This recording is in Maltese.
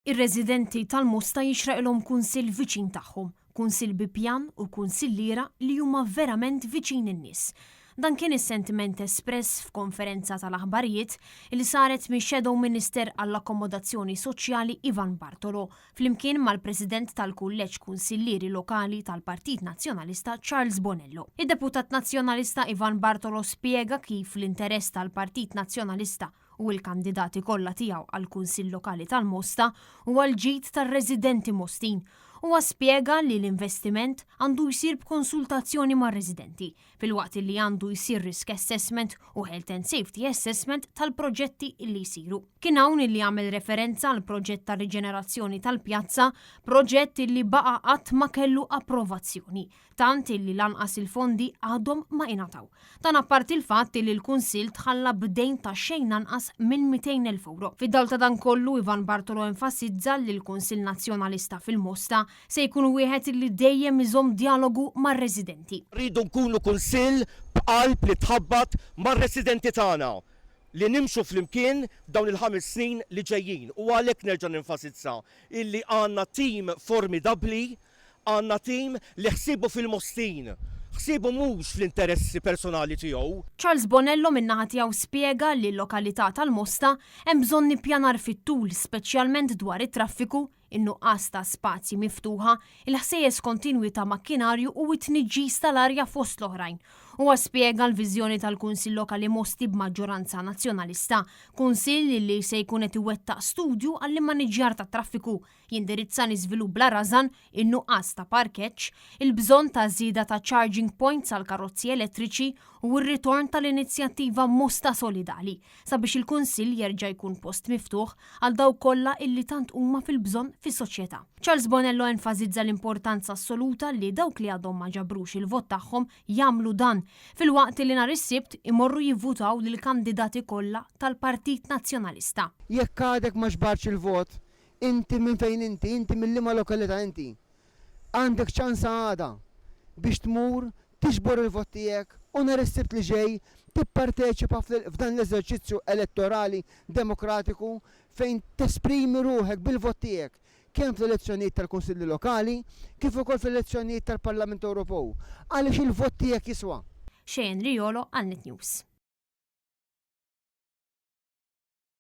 Ir-residenti tal-Mosta jixraqilhom kunsill viċin tagħhom, kunsill bi pjan u kunsilliera li huma verament viċin in-nies. Dan kien is-sentiment espress f'konferenza tal-aħbarijiet li saret mix-Shadow Minister għall-Akkomodazzjoni Soċjali Ivan Bartolo flimkien mal-President tal-Kulleġġ Kunsillieri Lokali tal-Partit Nazzjonalista Charles Bonello. Id-Deputat Nazzjonalista Ivan Bartolo spjega kif l-interess tal-Partit Nazzjonalista u l-kandidati kollha tiegħu għall-Kunsill Lokali tal-Mosta huwa l-ġid tar-residenti Mostin. Huwa spjega li l-investiment għandu jsir b'konsultazzjoni mar-residenti, filwaqt li għandu jsir risk assessment u health and safety assessment tal-proġetti li jsiru. Kien hawn li għamel referenza għall-proġett ta' riġenerazzjoni tal-pjazza, proġett li baqa' qatt ma kellu approvazzjoni. tant illi lanqas il-fondi għadhom ma ingħataw. Dan apparti l-fatt illi l-Kunsill tħalla b'dejn ta' xejn anqas minn 200,000 ewro. Fid-dawl ta' dan kollu, Ivan Bartolo enfasizza li l-Kunsill Nazzjonalista fil-Mosta se jkun wieħed illi dejjem iżomm djalogu mar-residenti. Rridu nkunu Kunsill b'qalb li tħabbat mar-residenti tagħna, li nimxu flimkien f'dawn il-ħames snin li ġejjin u għalhekk nerġa' nenfasizza illi għandna tim formidabbli Għandna tim li ħsiebu fil-Mostin, ħsiebu mhux fl-interessi personali tiegħu. Charles Bonello min-naħa tiegħu spjega li l-lokalità tal-Mosta hemm bżonn ippjanar fit-tul speċjalment dwar it-traffiku, in-nuqqas ta' spazji miftuħa, il-ħsejjes kontinwi ta' makkinarju u t-tniġġis tal-arja fost l-oħrajn. Huwa spjega l-viżjoni tal-Kunsill Lokali Mosti b'maġġoranza Nazzjonalista, kunsill li se jkun qed iwettaq studju għall-immaniġġjar tat-traffiku Jindirizza l-iżvilupp bla rażan, in-nuqqas ta' parkeġġ, il-bżonn ta' żieda ta' charging points għal karozzi elettriċi u r-ritorn tal-inizjattiva Mosta Solidali sabiex il-Kunsill jerġa' jkun post miftuħ għal dawk kollha illi tant huma fil-bżonn fis-soċjetà. Charles Bonello enfasizza l-importanza assoluta li dawk li għadhom ma ġabrux il-vot tagħhom jagħmlu dan, filwaqt li nhar is-Sibt imorru jivvutaw lill-kandidati kollha tal-Partit Nazzjonalista. Jekk għadek ma ġbartx il-vot, Inti minn fejn inti, inti minn liema lokalità inti, għandek ċans sa għada biex tmur tiġbor il-vot tiegħek u nhar is-Sibt li ġej tipparteċipa f'dan l-eżerċizzju elettorali demokratiku fejn tesprimi ruħek bil-vot tiegħek kemm fl-elezzjonijiet tal-Kunsilli Lokali kif ukoll fl-elezzjonijiet tal-Parlament Ewropew għaliex il-vot tiegħek jiswa. Cheyenne Riolo għal Net News.